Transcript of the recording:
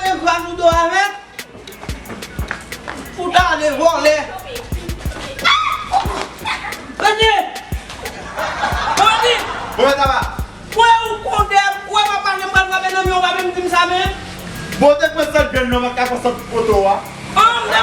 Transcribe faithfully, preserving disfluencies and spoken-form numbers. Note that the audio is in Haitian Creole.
nan men gwa nou do avèk. Ou ta ale vòlè. Rete! Rete! Bon, men sa va. Kwè ou kondè, kwè papa jan pral frape nan men w, pa menm di m sa men. Bon, te pran sant grenn nan, pa ka pran sant poto a. An, m te